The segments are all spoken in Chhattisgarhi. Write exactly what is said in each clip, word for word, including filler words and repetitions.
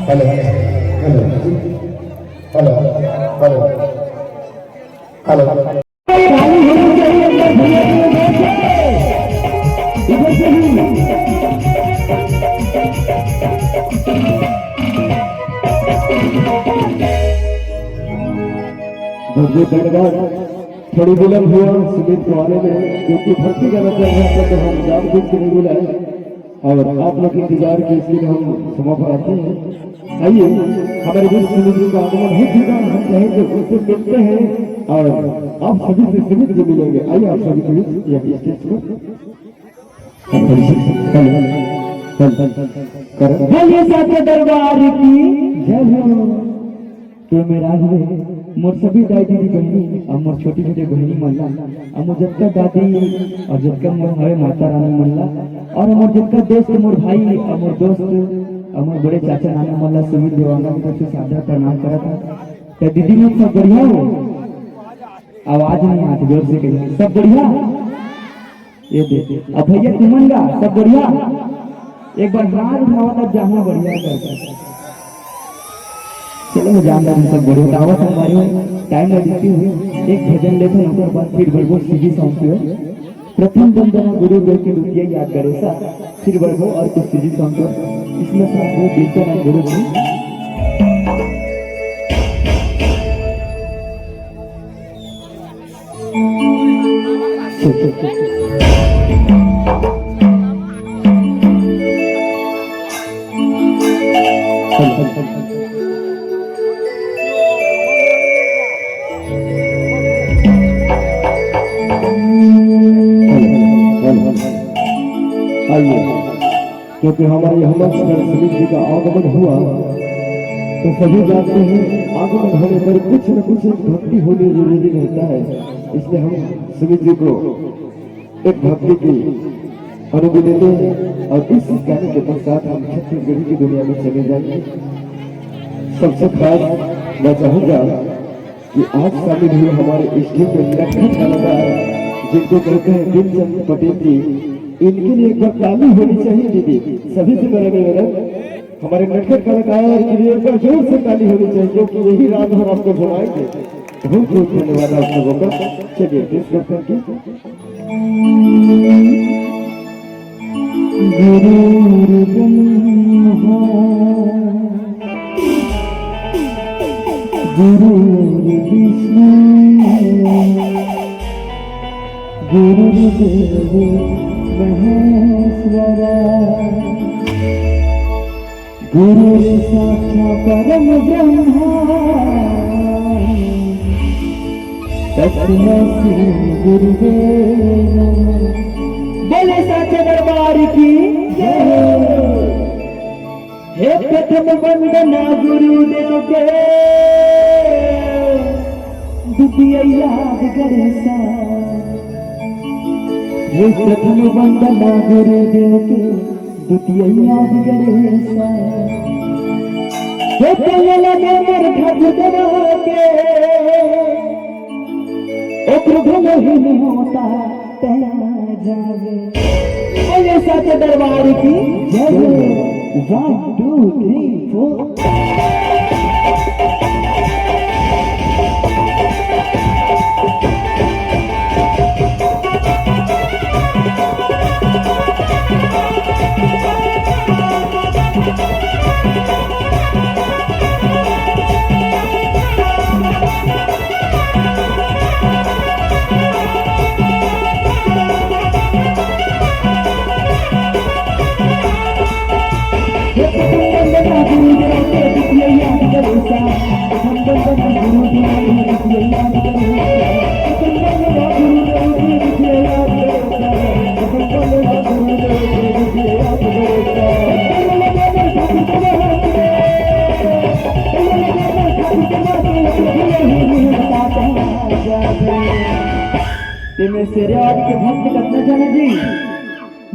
Hello, hello, hello, hello, hello. बहुत बहुत धन्यवाद। थोड़ी विलंब हुआ सुमित को आने में, क्योंकि भक्ति गाना चल रहा था, तो हम जानबूझ के नहीं बुलाए। और आप लोग के इंतजार की इसके लिए हम क्षमा प्रार्थी हैं। आइए, हमारे बीच सुमित जी का आगमन हो चुका है, हम कहेंगे उससे मिलते हैं और आप सभी से सुमित जी मिलेंगे। आइए, आप सभी के बीच यहाँ स्टेज पर। बोलिए साचे दरबार की जय हो। तो मेरा हुए मोर सभी दाई दीदी बहिनी और मोर छोटी छोटी बहिनी मन ला, और मोर जतका दादी और जतका मोर हवे माता रानी मन ला, और मोर जतका दोस्त, मोर भाई और मोर दोस्त और मोर बड़े चाचा नाना मन ला सुमित देवांगन की तरफ से सादर प्रणाम करत हूँ। तो दीदी मन सब बढ़िया हो? आवाज नहीं आती, जोर से कहिए, सब बढ़िया? ये दे। अब भैया तुमन गा, सब बढ़िया? एक बार हाथ उठावा तब जाना बढ़िया कर। चलो मैं जानता हूँ सब बढ़िया। तो आवत हमारे टाइम ना देती हूँ, एक भजन लेते हैं, ओकर बाद फिर बढ़बो सीजी सॉन्ग की ओर। प्रथम वंदना गुरु देव के द्वितीय याद करे सा, फिर बढ़बो और कुछ सीजी सॉन्ग की ओर। इसमें से आप वो देखते ना गुरु जी। आइए। क्योंकि हमारे यहाँ मंच पर सुमित जी का आगमन हुआ, तो सभी जानते हैं, आगमन होने पर कुछ न कुछ एक भक्ति होनी जरूरी रहता है। इसलिए हम सुमित जी को एक भक्ति की अनुभूति देते हैं और इस गाने के पश्चात हम छत्तीसगढ़ी की दुनिया में चले जाएंगे। सबसे खास मैं चाहूंगा कि आज शामिल हुए हमारे इस टीम में नटखट कलाकार, जिनको कहते हैं भीमचंद पटेल जी, इनके लिए एक बार ताली होनी चाहिए दीदी। सभी से मेरा निवेदन, हमारे नटखट कलाकार के लिए एक बार जोर से ताली होनी चाहिए, क्योंकि यही रात भर आपको घुमाएंगे। बहुत बहुत धन्यवाद आप लोगों का। चलिए, प्लीज करते हैं। गुरुर्ब्रह्मा गुरुर्विष्णु गुरुर्देवो महेश्वरा। गुरु साक्षात परम ब्रह्मा तस्मै श्री गुरुवे नमः। बोले साचे दरबार की जय हो। हे प्रथम वंदना गुरुदेव के, द्वितीय याद गणेशा। हे प्रथम वंदना गुरुदेव के, द्वितीय याद गणेशा। हे पहला नंबर ठाकुर देवा के, ओकर भले ही नहीं होता, तैं जावे। बोले साचे दरबार की जय हो। One, two, three, four। तेमे शेरे वाली के भक्त कतना जन हे जी?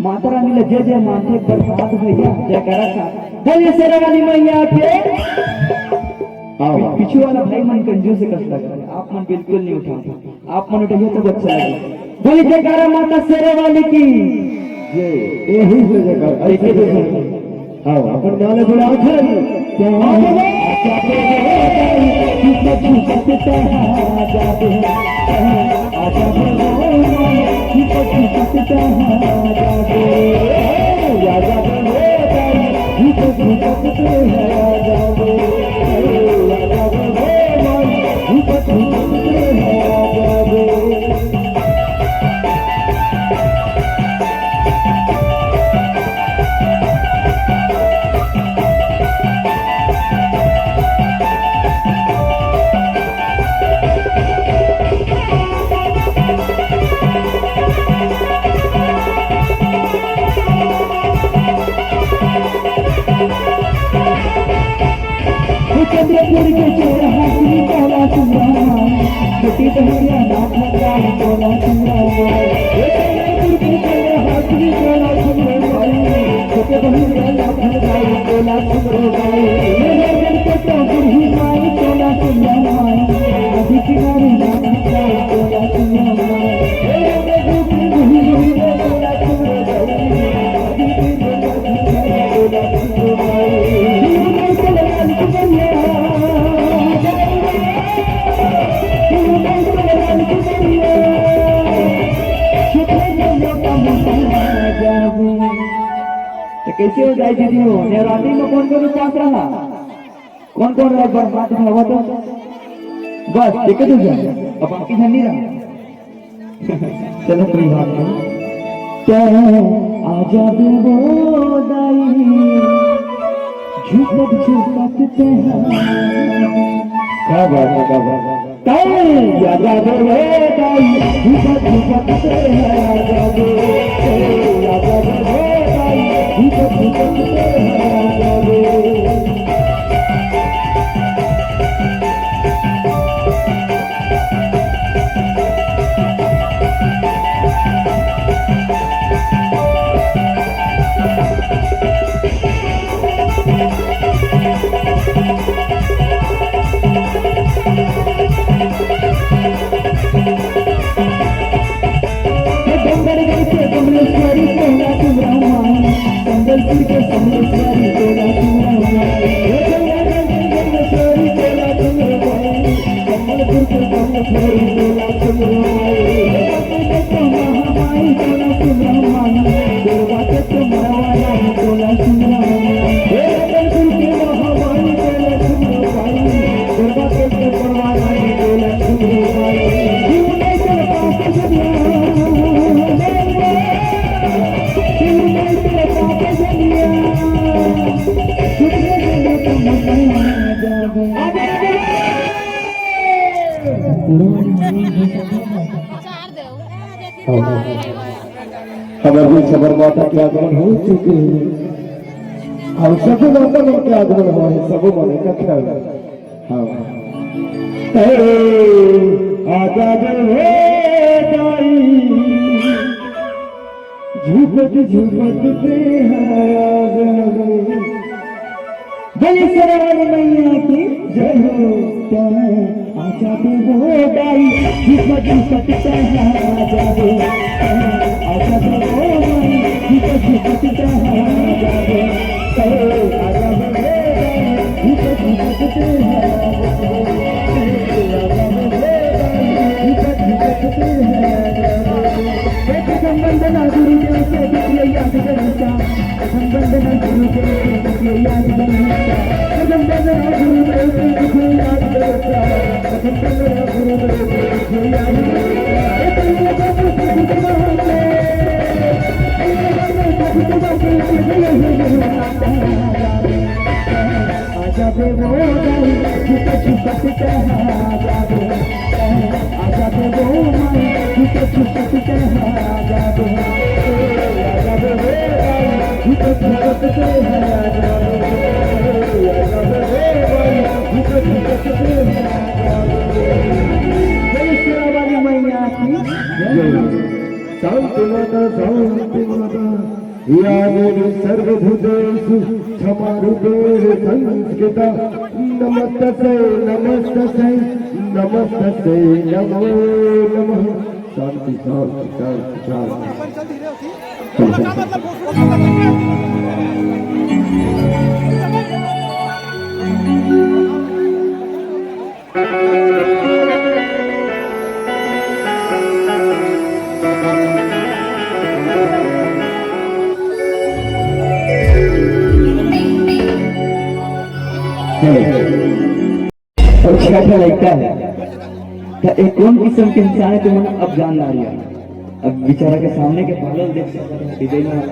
माता रानी ला जय जय माथे, प्रसाद भैया जयकारा साथ। बोलिए शेरे वाली मैया के। आओ। पि-, पीछू वाला भाई मन कंजूस हे, कष्ट लग रहा है। आप मन बिल्कुल नहीं उठाओ, आप मन उठाइए तो अच्छा लगे। बोलिए जयकारा माता शेरे वाली की। ये, यही से जयकारा। ऐसे जैसे। हाँ, अपन वाले बड़े आखिर। चंद्रपुर के चौराहा श्री काला सुब्रमण्यम, छोटी बहिनिया नाथ गाई काला सुब्रमण्यम। हे चंद्रपुर के चौराहा श्री काला सुब्रमण्यम, छोटी बहिनिया नाथ गाई काला सुब्रमण्यम। हे गणपति बुढ़ी माई काला सुब्रमण्यम, नदी किनारे नाथ गाई काला सुब्रमण्यम। हे गणपति बुढ़ी माई काला सुब्रमण्यम। तो कैसे हो जाए दीदी हो? नवरात्रि में कौन कौन उपास रहा? कौन कौन रहा? एक बार हाथ उठावा तो। बस, एक ही दूसरा। अब बाकी झन नहीं रहा। चलो कोई बात नहीं। तैं आजा देवो दाई, झुकत झुकत तैं। क्या बात है, क्या बात है। तैं आजा देवो दाई, झुकत झुकत तैं आजा देवो। तैं आजा देवो दाई, झुकत झुकत तैं आजा देवो। डोंगरगढ़ के डोंगरेश्वरी तोला सुब्रमण्यम, संबलपुर के संबलेश्वरी तोला सुब्रमण्यम, हे डोंगरगढ़ के डोंगरेश्वरी तोला सुब्रमण्यम, संबलपुर के संबलेश्वरी तोला सुब्रमण्यम, हे डोंगरगढ़ के महामाई तोला सुब्रमण्यम, दुर्गा के तो मरवाला तोला सुब्रमण्यम, हे डोंगरगढ़ के महामाई तोला सुब्रमण्यम, दुर्गा के तो मरवाला तोला सुब्रमण्यम। हमर बीच हमर माता के आगमन हो चुके हे। हम सबो माता मन के आगमन हो हे, सबो मन इकट्ठा हो। हाँ। तैं आजा देवो दाई, झुकत झुकत तैं आजा देवो। बोलिए शेरावाली मैया की जय हो। तैं आजा देवो दाई, झुकत झुकत तैं आजा देवो। तैं आजा देवो दाई, झुकत झुकत तैं आजा देवो। आजा देवो दाई, झुकत झुकत तैं आजा देवो। आजा देवो माई, झुकत झुकत तैं आजा देवो। आजा देवो दाई, झुकत झुकत तैं आजा देवो। आजा देवो माई, झुकत झुकत तैं आजा देवो। जय शेरावाली मैया की जय। शांति माता, शांति माता। या देवी सर्वभूतेषु क्षमारूपेण संस्थिता। नमस्तस्यै, नमस्तस्यै, नमस्तस्यै नमो नमः। शांति, शांति, शांति, शांति। अउ छठा लइका हे। त ए कोन किसम के इंसान हे, तुमन अब जान डारिहा। अब बिचारा के सामने के बाल ल देख सकत हव, design वाला।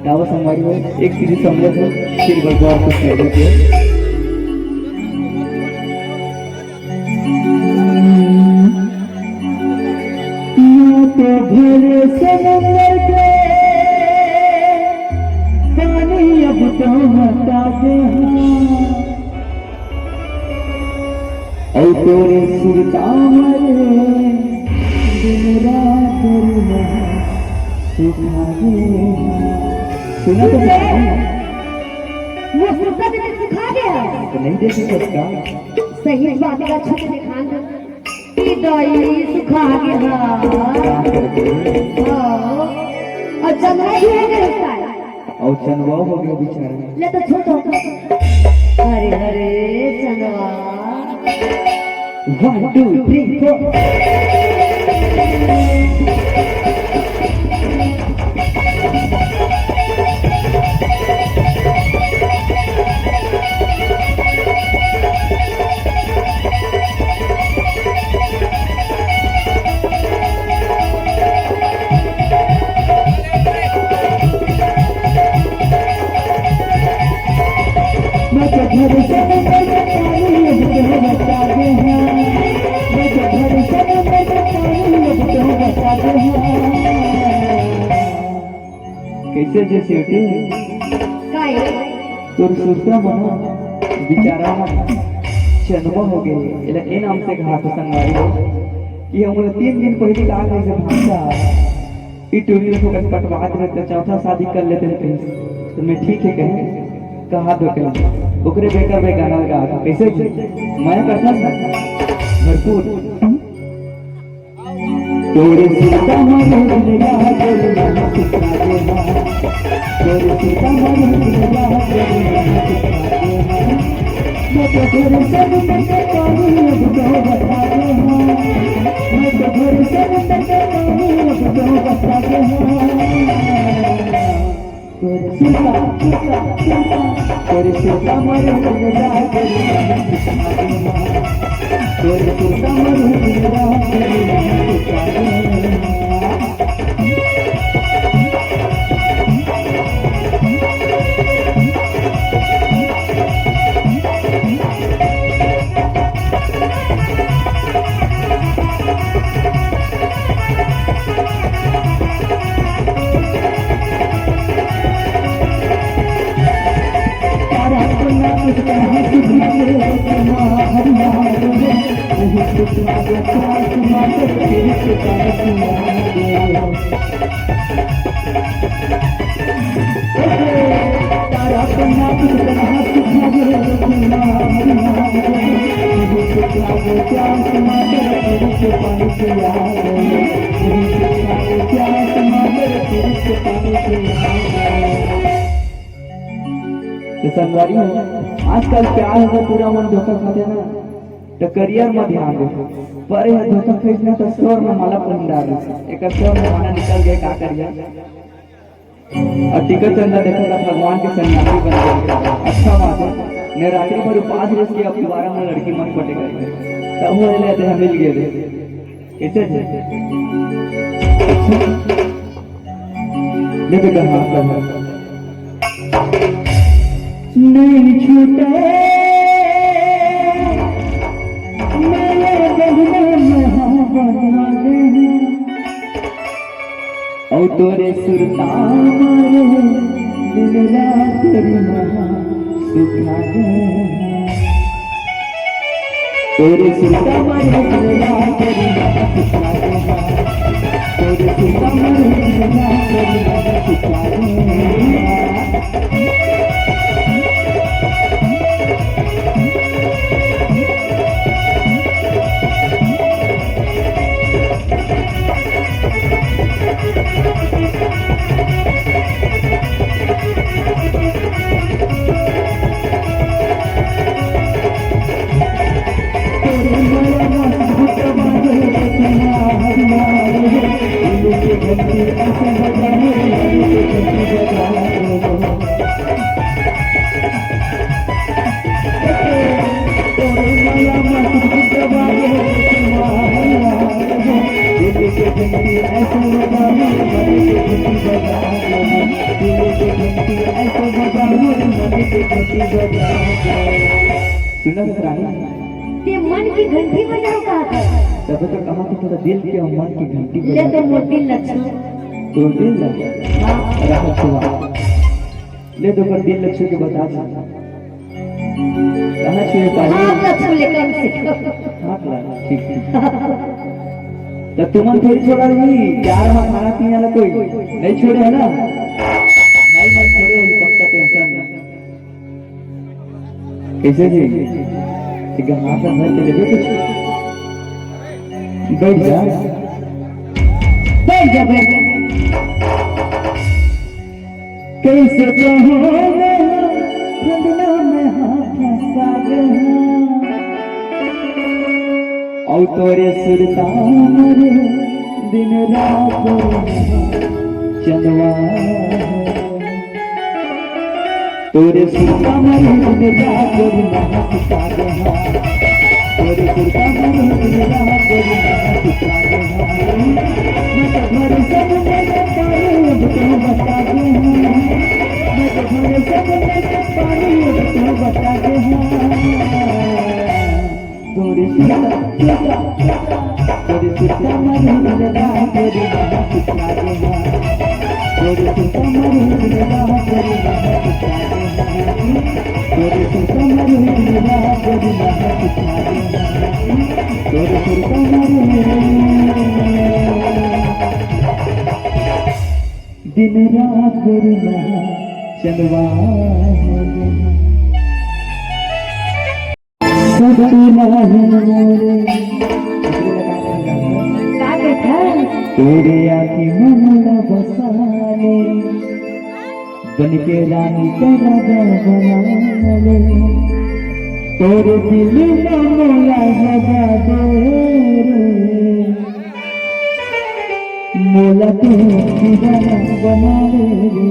त आवा संगवारी हो, एक सीधी समझत हो, फिर बस बार कुछ कर देते हो। मैं तो भरे समुंदर के पानी अब तो हटा दे। अउ तोरे सुरता मरे दिन रात रुआ सुखा दे। सुना तो चाहती हूँ। वो सुरता के सुखा दे। तो नहीं देखे सकता। सही बात का छत दिखान दे। ई दई सुखा गे हा। का करबे? हाँ। अउ चंदवा भी हो गे उसका। अउ चंदवा हो गे बेचारा। ले तो छोड़ दो। अरे, अरे, चंदवा। One, two, three, four. कइसे जे स्वीटी? काय? तोर सुरता मन बिचारा मन चंदवा हो गे। एला ए नाम से कहा तो संगवारी हो कि हमन तीन दिन पहिली लाग रहिस भांसा। ई टूरी ल फोकट पटवा देते, चौथा शादी कर लेते हैं कहीं। तो मैं ठीक है कहें, कहा दो कहीं। ओकरे बेटा में गाना लगा था, कैसे जी? मैं करता था भरपूर। तोरे सीता मरे मेरा दिल ना सुखा दे ना। तोरे सीता मरे मेरा दिल ना सुखा दे ना। मैं तो घर से निकल के पानी अब तो बता दे ना। मैं तो घर से निकल के पानी अब तो बता दे ना। तोरे सुरता, सुरता, सुरता, तोरे सुरता मरे मेरा दिल ना सुखा दे ना। तोरे सुरता मरे मेरा दिल ना सुखा दे ना। तो संगवारी हो, आजकल प्यार में पूरा मन धोखा खाथे ना, तो करियर में ध्यान दे। पर यह धोखा खाइस ना तो स्वर्ग में माला पहिन डारिस। एकर स्वर्ग में माला निकल गए, का करिया? अउ टीका चंदा देखा था भगवान के सन्यासी बन गए। अच्छा बात है, नवरात्रि पर उपास रहिस के अब दोबारा में लड़की मन पटे करे। तब वो ले देहा मिल गए रे। कैसे थे? ले बेटा हाथ लगा। नहीं छूटे मेरे गहना यहाँ बना दे। अउ तोरे सुरता मारे दिन रात रुआ सुखा दे। तोरे सुरता मारे दिन रात रुआ सुखा दे। तोरे सुरता मारे दिन रात रुआ सुखा दे। सुना तो रानी। ते मन की घंटी बजाओ कहा था। तब तो कहा कि थोड़ा दिल के और मन की घंटी ले बजा। तो मोर दिल ला छू। तोर दिल ला? हाँ। राहत हुआ। ले तो पर दिल ला छू के बता दे। कहाँ छुए पानी? हाथ ला छू ले कम से कम। हाथ ला, ठीक, ठीक। तो तुमन थोड़ी छोड़ा रही, प्यार में खाना पीना ला कोई नहीं छोड़े है ना? नहीं, नहीं छोड़े, पक्का टेंशन। कैसे जी? एक हाथ में धर के ले दे कुछ। बैठ जा। बैठ जा, बैठ जा। कैसे कहूँ मैं, ठंडना में हाथ फंसा गया। औ तोरे सुरता मरे दिन रात चंदवा। तोरे सुरता मरे दिन रात महक सागे हा। तोरे सुरता मरे दिन रात महक सागे हा। मैं तो भरोसा नहीं कर पाई, अब तो बता दे हा। मैं तो भरोसा नहीं कर पाई, अब तो बता दे हा। तोरे सुरता, सुरता, सुरता, तोरे सुरता मरे दिन रात महक सागे हा। तोरे सुरता मरे दिन रात महक सागे हा। तोरे सुरता मरे दिन रात महक सागे हा। तोरे सुरता मरे दिन रात महक चंदवा। सपना है मोरे। का कथा? तोरे आँखी में मोला बसा ले, बन के रानी तेरा दिल बना ले। तोरे दिल में मोला जगा दे रे, मोला तो दीवाना बना ले रे।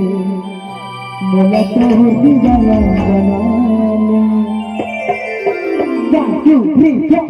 मोला तो दीवाना बना ले। One, two, three, four.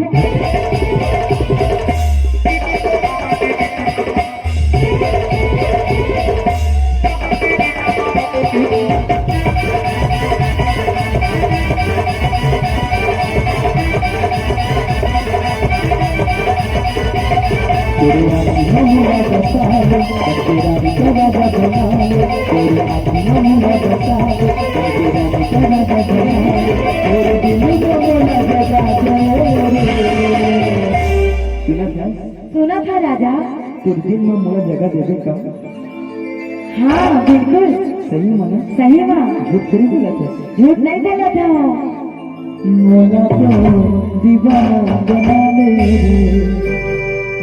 तेरे आँखी में मोला बसा ले, तेरा भी तेरा बदला ले। तेरे आँखी में मोला बसा ले, तेरा भी तेरा बदला ले। तेरे दिल में मोला जगा दे रे। सुना था? सुना था राजा। तेरे दिल में मोला जगा दे दे का? हाँ, बिल्कुल। सही में ना? सही में। झूठ थोड़ी बोला था। झूठ नहीं बोला था। मोला तो दीवाना बना ले रे,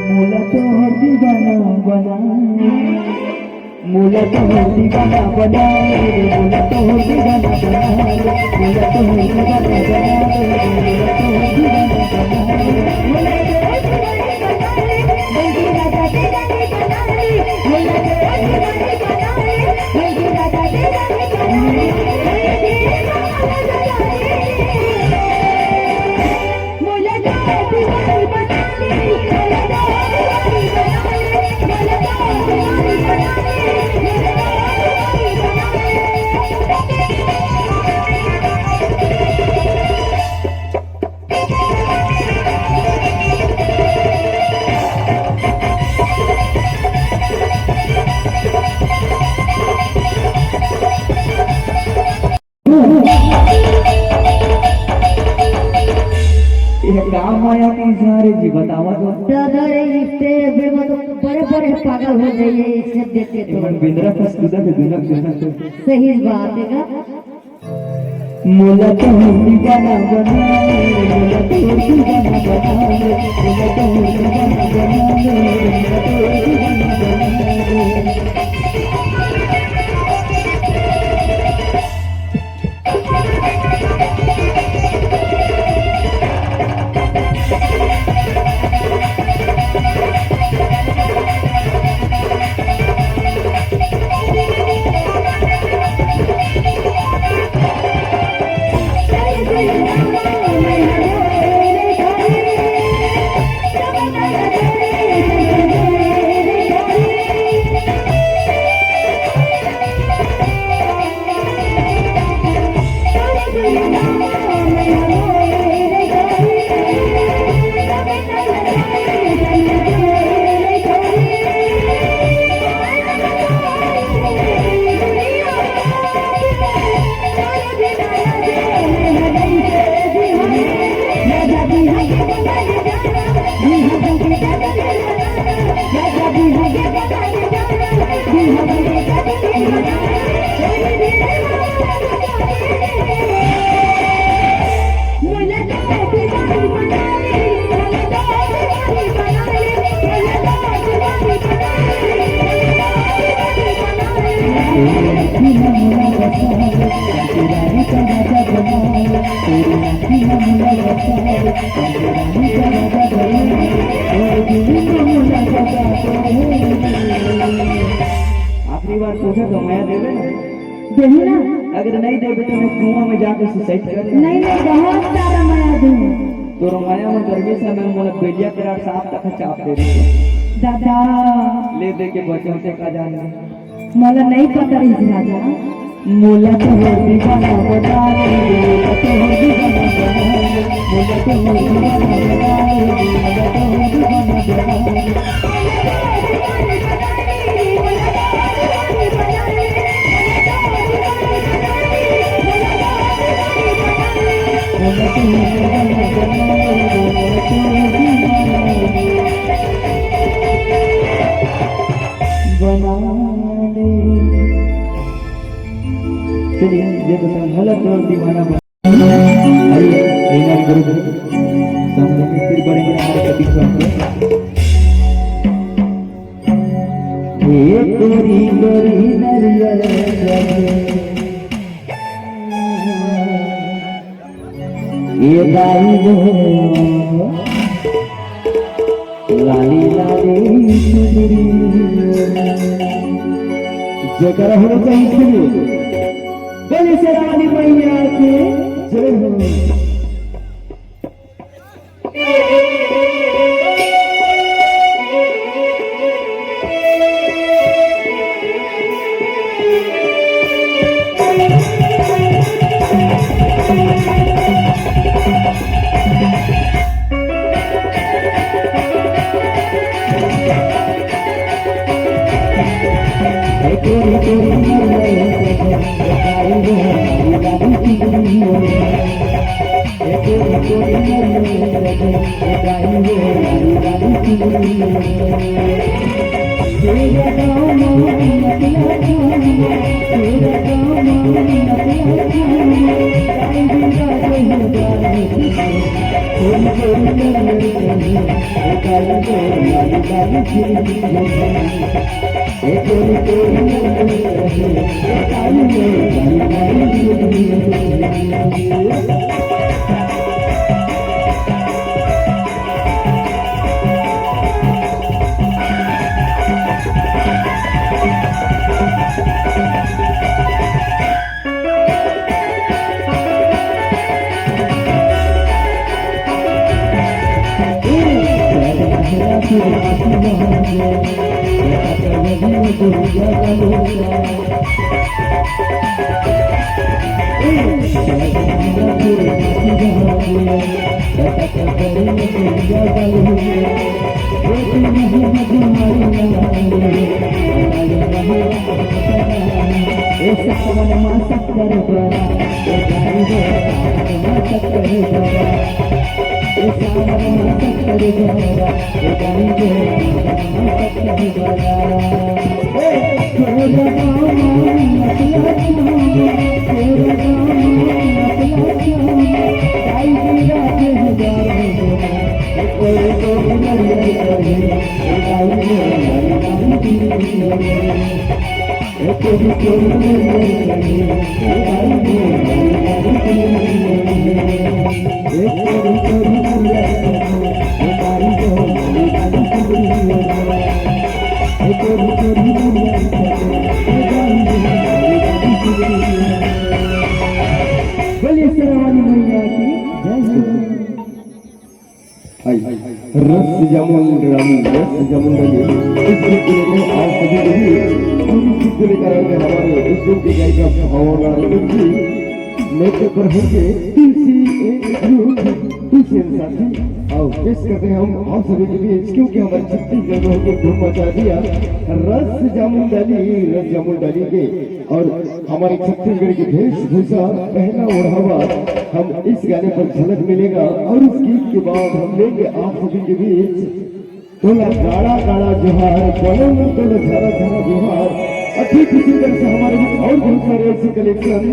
मोला तो दीवाना बना ले, मोला तो दीवाना बना ले रे, मोला तो दीवाना बना ले, मोला तो दीवाना बना ले रे, मोला तो दीवाना बना ले, मोला तो दीवाना बना ले, बंटी राजा के रानी बना ले, मोला तो दीवाना बना ले, बंटी राजा के रानी बना ले। ये का माया के इजहार है जी, बतावा तो। दादा रे, इससे बे-, मतलब, बड़े बड़े पागल हो जाइए इससे देख के तो। मन बिंद्रा का सुधा के दुनक दुनक। सही बात है ना? मोला तो दीवाना बना ले, मोला तो दीवाना बना ले, मोला तो दीवाना बना ले, मोला तो दीवाना बना ले। आखिरी बार पूछा तो मया देबे ना? देहू ना। अगर नहीं देबे तो मैं कुआं में जाके सुसाइड कर लेहूं। नहीं, नहीं, बहुत सारा मया देहू। तोर मया में गर्मी से मैं मोला बेलिया करार साफ तक चाप दे दूं। दादा। ले दे के बचे होते का जान ले। मोला नहीं पता रहिस राजा। मोला तो हो दीवाना बना ले, मोला तो हो दीवाना बना ले, मोला तो हो दीवाना बना ले, मोला तो हो दीवाना बना ले। चलिए, ये तो संभल तो दीवाना बना। आइए, विनय गुरु जी, संभल फिर बढ़ेंगे हमारे कभी। ये गोरी गोरी नरिया ए दाई हो, लाली लाली चुनरी। जयकारा होना चाहिए इसके लिए। बोलिए शेरावाली मैया की जय हो। बोलिए शेरावाली मैया की जय हो। हाय। रस जामुन रानी, रस जामुन रानी। इस गीत को लेकर आप सभी को भी पूरी गीत को लेकर आएंगे हमारे उस दिन की गायिका भावना रंजन जी। नृत्य पर होंगे तुलसी एंड यू, तुलसी एंड साथी। आओ, पेश करते हैं हम आप सभी के बीच, क्योंकि हमारे छत्तीसगढ़ में होंगे धूम मचा दिया रस जामुन डाली, रस जामुन डाली के। और हमारे छत्तीसगढ़ की वेशभूषा, पहना ओढ़ावा, हम इस गाने पर झलक मिलेगा और उस गीत के बाद हम लेंगे आप सभी के बीच तोला गाड़ा गाड़ा जोहार, बड़े में तोला झरा झरा जोहार। और ठीक इसी तरह से हमारे बीच और बहुत सारे ऐसे कलेक्शन,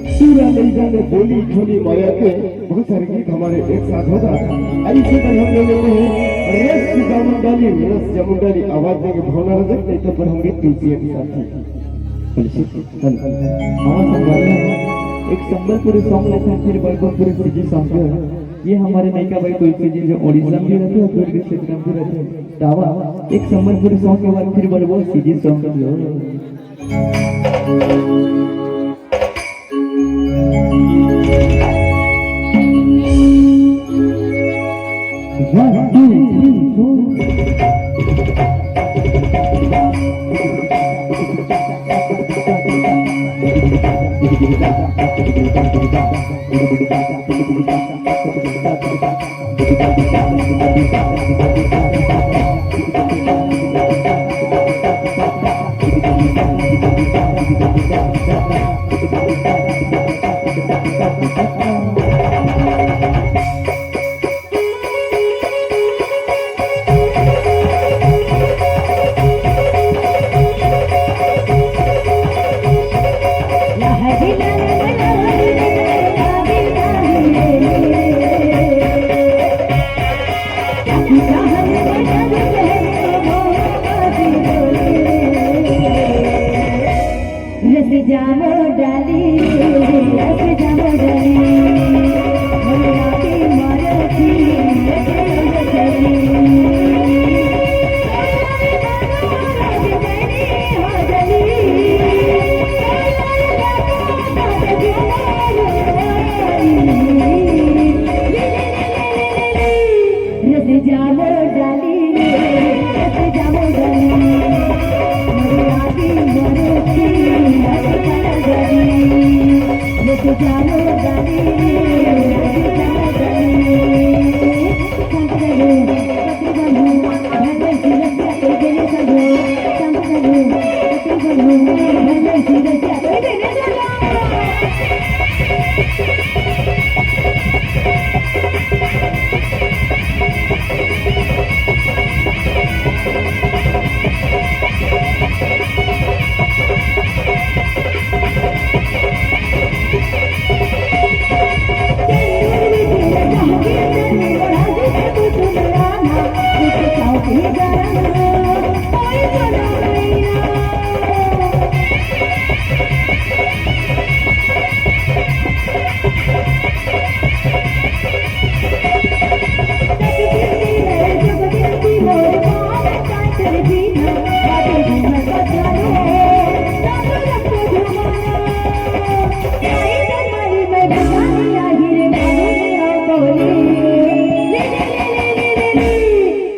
पूरा लइका ने बोली खोली माया के, बहुत सारे गीत हमारे एक साथ होगा। और इसी तरह हम ले लेते हैं रस जामुन डाली, रस जामुन डाली आवाज देंगे भावना रंजन, नहीं तो पर होंगे तुलसी के साथी। Hello, hello. हाँ, संगवारी, एक संबलपुरी सॉन्ग लेथन, फिर बलरामपुरी सीजी सॉन्ग के। ये हमारे नयका भाई तुलसी जी जो उड़ीसा में भी रहते हैं, दुर्ग क्षेत्र में भी रहते हैं। तो आवा, एक संबलपुरी सॉन्ग के बाद फिर बलरामपुरी सीजी सॉन्ग के। One, two, three, four. रस जामो डाली, रस जामो डाली, मोर आके मारो की, रस जामो डाली। रस जामो डाली, रस जामो डाली, मोर आगे मोर की, रस जामो डाली, रस जामो डाली, रस जामो डाली। संत प्रभु, संत प्रभु, भले सिरसिया कोई देने संभो, संत प्रभु, संत प्रभु, भले सिरसिया कोई देने संभो।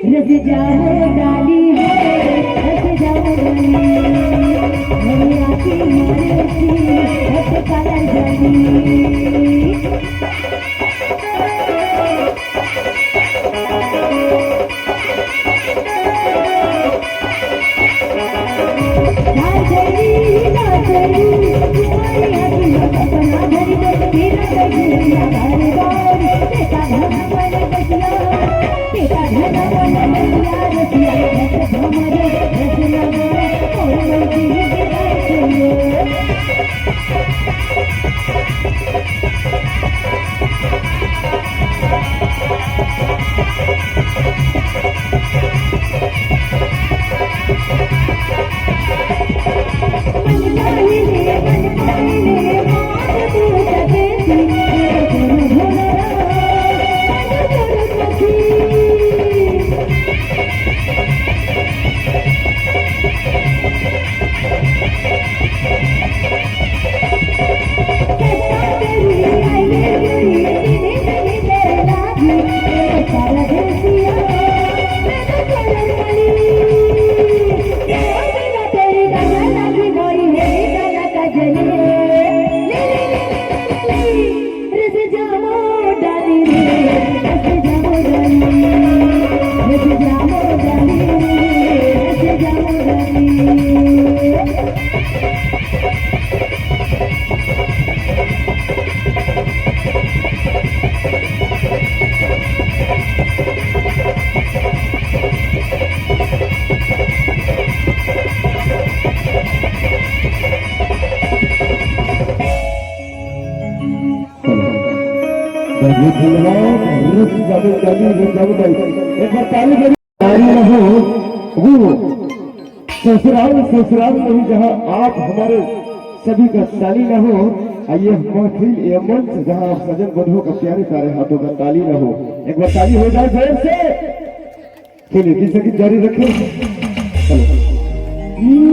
रस जामो डाली हो, रस जामो डाली, मोर आँखी मारे की, रस कलर जाली। बहुत धन्यवाद, रुक जाओ, रुक जाओ, रुक जाओ। एक बार ताली बजाइए। ताली हो, वो। ससुराल, ससुराल नहीं जहां आप हमारे सभी का ताली ना हो, और ये महफिल, ये मंच जहां आप सजन बंधुओं का प्यारे प्यारे हाथों का ताली ना हो। एक बार ताली हो जाए जोर से। चलिए, गीत संगीत जारी रखें। चलो।